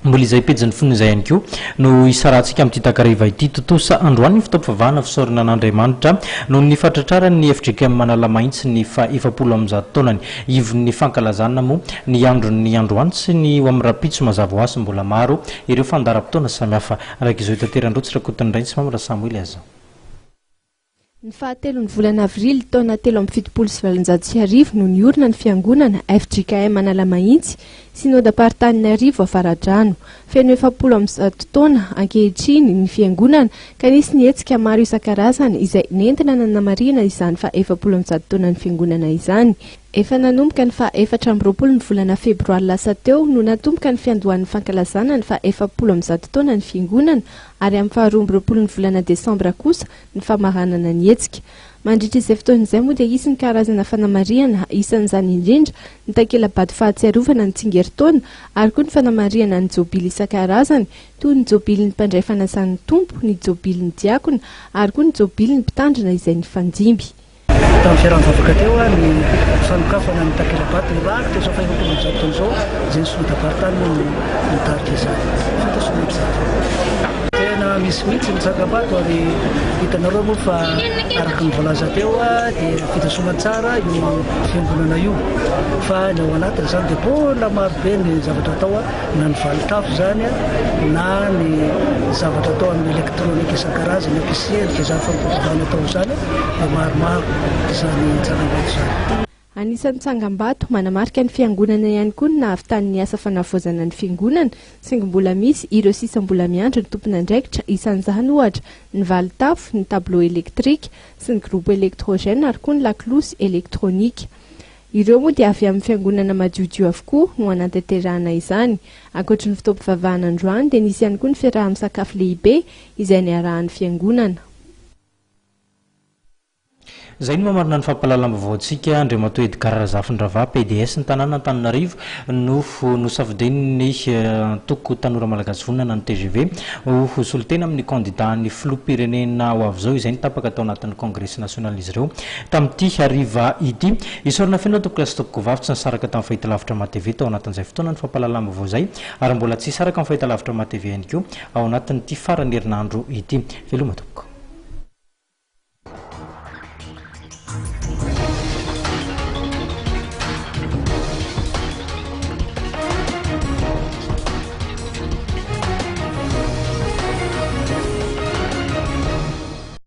Mbola izay pejin'ny finoana izay ihany koa no hisarahantsika amin'ity takariva ity. Tontosa androany ny fotoam-pivavahana fisaorana an'Andriamanitra noho ny fahatratraran'ny fjkm Analamahitsy ny faha 140 taonany. Ivon'ny fankalazana moa ny andron'ny androany sy ny ho amin'ny rahampitso mazava ho azy mbola maro ireo fandaharam-potoana samihafa. Araka izao itateran-dRotsy Rakotonirainy sy Mamy Rasamoely aza. Ny fahatelon'ny volana avrily taona 1873 no niorina ny fiangonana fjkm Analamahitsy, synodam-paritanin'Iarivo Avaradrano. Feno 140 taona ankehitriny ny fiangonana ka nisy ny hetsika maro isan-karazany izay nentina nanamarihana izany faha 140 taonan'ny fiangonana izany. Efa nanomboka ny faha 24 ny volana febroary lasa teo no natomboka ny fiandohan'ny fankalazana ny faha 140 taonan'ny fiangonana ary amin'ny faha 22 ny volana desambra kosa ny famaranana ny hetsika. Mandritra izay fotoana izay moa dia hisy ny karazana fanamarihana, isan'izany indrindra ny takela-bato fahatsiarovana ny tsingerin-taona ary koa ny fanamarihana ny jobily isan-karazany toy ny jobilin'ny mpandray fanasan'ny Tompo, ny jobilin'ny diakona ary koa ny jobilin'ny mpitandrina izay nifandimby. Tamin'ny fiaraha-mivavaka teo ny fanokafana ny takela-bato mirakitra izao faha 140 taona izao, izay ny Synodam-paritany moa no nitarika izany. 107. Tena misy mihitsy ny tsangambato ary hitanareo moa fa araka ny voalaza teo dia vita soamantsara io fiangonana io fa ny ao anatiny izany dia mbola maro be ny zavatra atao na ny valin-tafo izany na ny zavatra atao amin'ny elektronika isan-karazany ampiasendrika izany fampivavahana atao izany dia maromaro izany tsangambato izany. Anisan'ny tsangambato manamarika ny fiangonana ihany koa ny nahavitany ny asa fanavaozana ny fiangonana, saingy mbola misy ireo sisa mbola miandry ny tompon'andraikitra, isan'izany ohatra, ny valin-tafo, ny tableau électrique sy ny groupe électrogène ary koa ny lakolosy elektronika. Ireo moa dia avy amin'ny fiangonana madiodio avokoa no hanatanterahana izany. Ankoatry ny fotoam-pivavahana androany dia nisy ihany koa ny fiaraha-misakafo lehibe izay niarahan'ny fiangonana. Izay no mamarana ny fampahalalam-baovaontsika, Andriamatoa Edgard Razafindravahy, PDS ny tanàna Antananarivo no nosafidian'ny antoko Tanora Malagasy Vonona na ny tgv ho solontena amin'ny kandidàn'ny filoham-pirenena ho avy izao, izay no tapaka tao anatin'ny kongresy nasionalin'izy ireo tamin'ity hariva ity. Isaorana feno tompokolahy sy tompokovavy tsy nisaraka tamin'ny fahitalavitra MATV tao anatin'izay fotoana ny fampahalalam-baovao izay ary mbola tsy hisaraka amin'ny fahitalavitra MATV ihany koa ao anatin'ity faran'ny herinandro ity. Veloma tompoko.